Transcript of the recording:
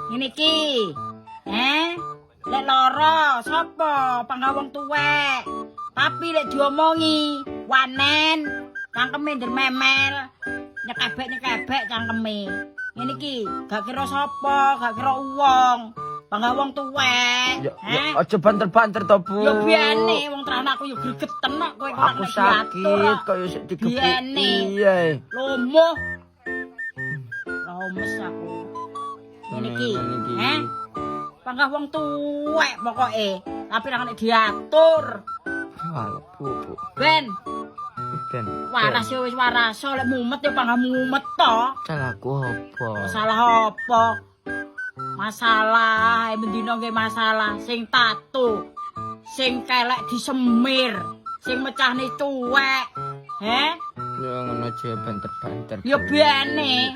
Ngene iki. Eh? Lek lara sapa panggah wong tuwek. Tapi lek diomongi wanen, cangkeme ndrememel, nyekebek-nyekebek cangkeme. Ngene iki, gak kira sapa, gak kira wong. Panggah wong tuwek. Ya, ya Eh? aja banter-banter to, Bu. Ya biane wong trahno aku ya gregeten kok kowe kok Aku nek diatur sakit kok. Kok ya sik digebuki. Biane. Iya. Lomoh. Lemes aku. Ngene iki. Ngene iki. Eh? Panggah wong tuwek pokoke, tapi ra nek diatur. Walah, Bu, Bu. Ben, Ben. waras ya wis waras, lek mumet ya panggah mumet to. Salahku apa? Masalah apa? Masalah, bendina nggih masalah sing tato, sing kelek disemir, sing mecahne cuwek. Heh? Ya ngono aja banter-banter. Ya bene.